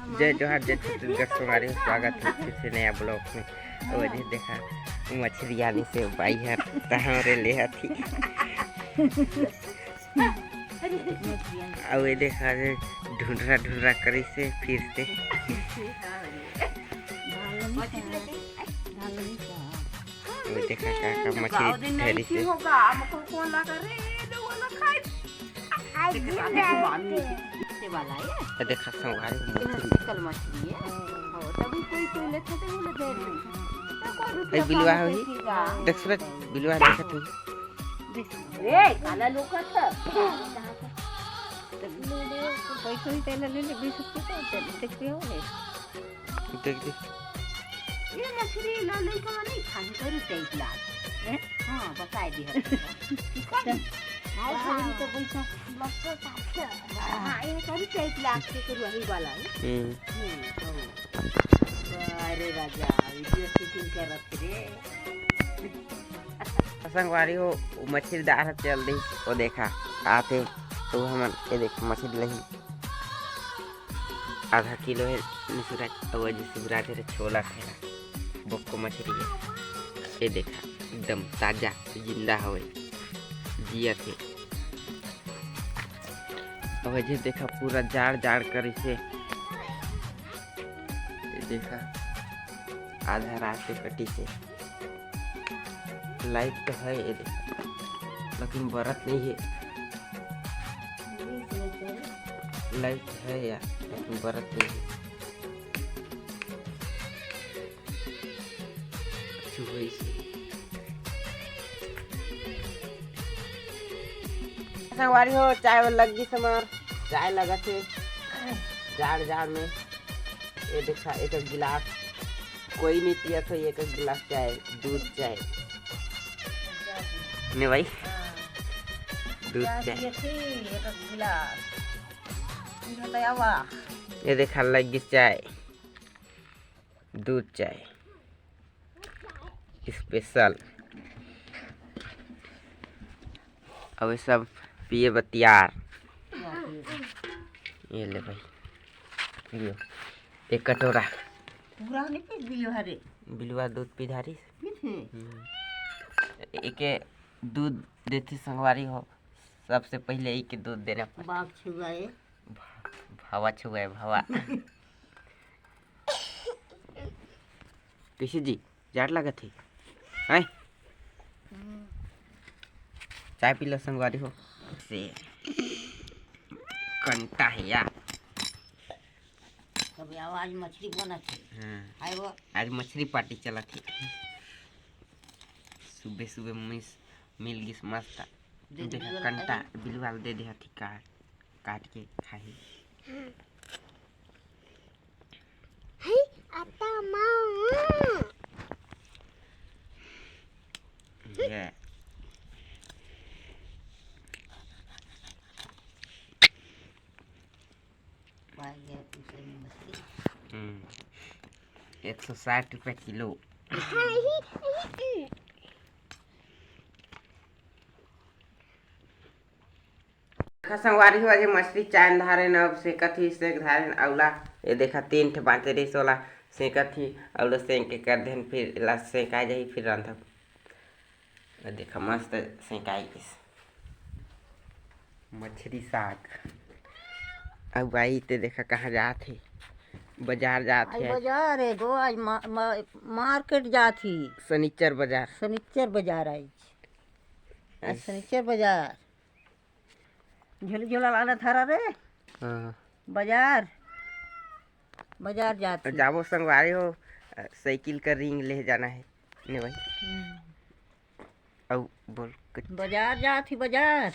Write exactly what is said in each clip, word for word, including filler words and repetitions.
जय जोहार, जय छत्तीसगढ़ संगवारी हो, स्वागत हे फिर से नया vlog में। अउ अजे देखा मछरी आने से बाई हर तहाँ रे ले हथी। अउ ये देखा जे ढुंढरा ढुंढरा करी से फिर से। अउ ये देखा का का मछरी धरी से। ये देखा संगवारी मछरी। कल मछरी है। हो, तभी कोई कोई लेथे तो वो ले दे रहे हैं। तो कोई रुपया ए, बिलवा कम होही। देखेगा। देख सूरज, बिलवा देखत होही। ए, काला लौकत है। कोई कोई तेल ले ले, बीस रुपये का तेल, देख रहे हो रे? देख दे। ये मछली ला लइका नहीं खाई, करू टाइप लाग। हैं? हाँ, बताए दे हम। कौन? भाई, भाई, तो पैसा। हाँ, ये करू टाइप लाग के करू वही वाला है। हम्म। हम्म, तो। अरे राजा, video shooting करत रे। संगवारी हो, वो मछली दार चल दी, वो देखा, आते, तो हमन, ये देख, मछली लही। आधा किलो हे निसुरा, अउ अजी सुगरा दे रे छोला खेला। बोक्को मछरी हे। ये देखा, एकदम ताजा, जिंदा हवे, जियत हे। अउ अजी देखा, पूरा जाड़ जाड़ करिसे। ये देखा, आधा रात के कटिसे। Light तो हे ये देखा, लेकिन बरत नहीं हे। Light हे यार, लेकिन बरत नहीं हे। चुहई से। संगवारी हो, चाय वाला लग गिस हमर, चाय लगत हे जाड़ जाड़ में। ये देखा, एक गिलास कोई नहीं पियत हे, एक गिलास चाय, दूध चाय। ने भाई, दूध चाय। ये देखा, लग गिस चाय, दूध चाय special। अब ये सब पिए बर तियार। ये ले भाई, पियो। एक कटोरा। पूरा नहीं पी बिलवा रे। बिलवा दूध पी धारिस। पीथे। हम्म। एके दूध देथे संगवारी हो, सबसे पहिले एके दूध देना पड़थे। बाप छुआए। भा-, भावा छुआए, भावा। कइसे जी? जाड़ लागत हे? हैं? हम्म। चाय पी लो संगवारी हो। से कंटा हे यार। तब आवाज मछली बनत हे। हाँ। आए वो। आज मछली party चलत हे। सुबह सुबह मिस, मिल गिस मस्त। दे दे देखा बिलवा कंटा, बिलवा दे दे हथी काट, काट के खाही। हे, आता माँ। ये। पा गया दूसरे में मछली। हम्म। एक सौ साठ रुपया किलो। देखा संगवारी हो, अजे मछली चान धारेन, अब सेकत ही, सेक धारेन अउला। ये देखा, तीन ठे बांचे रहिस, ओला सेकत ही, अउला सेक के कर देन, फिर एला सेका जाही, फिर रांधब। ये देखा, मस्त सेकाई गिस मछली साग। अउ बाई ते देखा, कहाँ जात हे, बाजार जात हे। बाजार हे गो, आज मा-, मा-, market जात ही। सनिचर बाजार। सनिचर बाजार आज। आज सनिचर बाजार। झोला झोला लाना थारा रे। हाँ। बाजार, बाजार जात ही। जाबो संगवारी हो, साइकिल का ring ले जाना हे। ने भाई। हम्म। अउ बोल कुछ। बाजार जात ही, बाजार।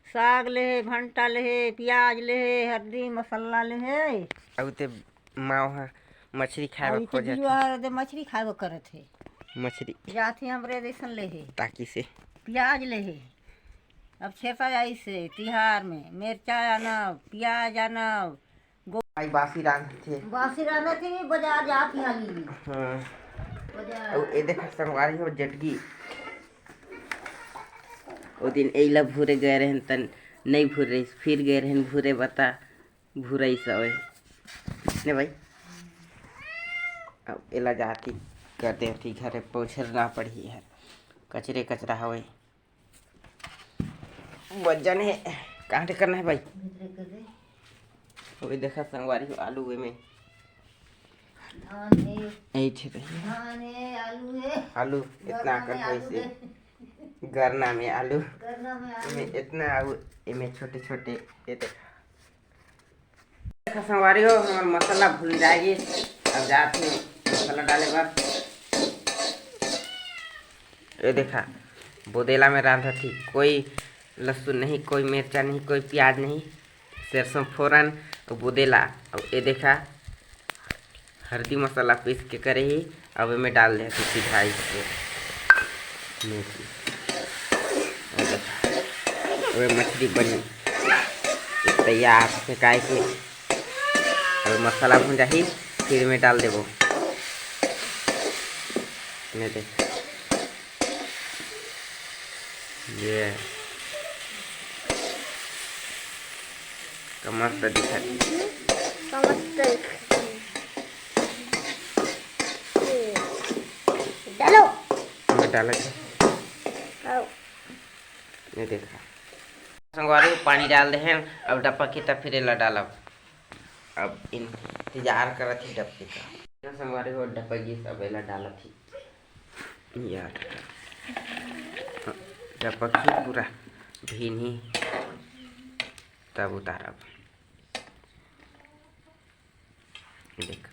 साग लेहे, भंटा लेहे, प्याज लेहे, हल्दी, मसाला लेहे। अउ ते माव ह मछली खाए बर खोजत हे। अउ ते मछली खाए बर करत हे। मछली। जात ही हमरे जइसन लेहे। ताकि से। प्याज लेहे। अब छेसा जाइसे तिहार में, मिर्चा आनब, प्याज आनब, गो- आई बासी रांधथे। बासी रांधथे, बाजार जात ही आली। हाँ। बाजार। अउ ए देखा संगवारी हो जटगी। ओ दिन एला भूरे गए रहन तन नहीं भूर रहिस, फिर गए रहन भूरे बता भूरई सवे। ने भाई, अब एला जाती कर देती घरे, पोछरना पड़ही हर, कचरे कचरा हवे। वजन हे, कांटे करना हे भाई। भीतरे कर दे। ओए देखा संगवारी हो, आलू एमे। धान हे। यही छे रही। धान हे, आलू हे। आलू इतना गरना में आकन आलू होइसे। हे। गरना में आलू। गरना में आलू। एमे इतना आलू, एमे छोटे छोटे, ये देखा। देखा संगवारी हो, हमर मसाला भून जाही। अब जात हे मसाला डाले बर। ये देखा, बोदेला में रांधत ही, कोई लहसुन नहीं, कोई मिर्चा नहीं, कोई प्याज नहीं, सरसों फोरन अउ बोदेला। अब ये देखा, हल्दी मसाला पीस के करे ही, अब एमे डाल दे सीधा इसके मेथी। ये देखा, अब ये मछली बनी तैयार फेंकाए के। अब मसाला भून जाही, फिर में डाल देबो। ये देख, ये का मस्त दिखत। का मस्त दिखत। ये डालो। मैं डालत हूँ। आओ। ये देखा। संगवारी, पानी डाल देहेन, अब डपकही त फिर एला डालब। अब इंतजार करत ही डपके का। संगवारी हो, डपक गिस, अब एला डालत ही। यार, डपकही पूरा भीनही, तब उतारब। देख,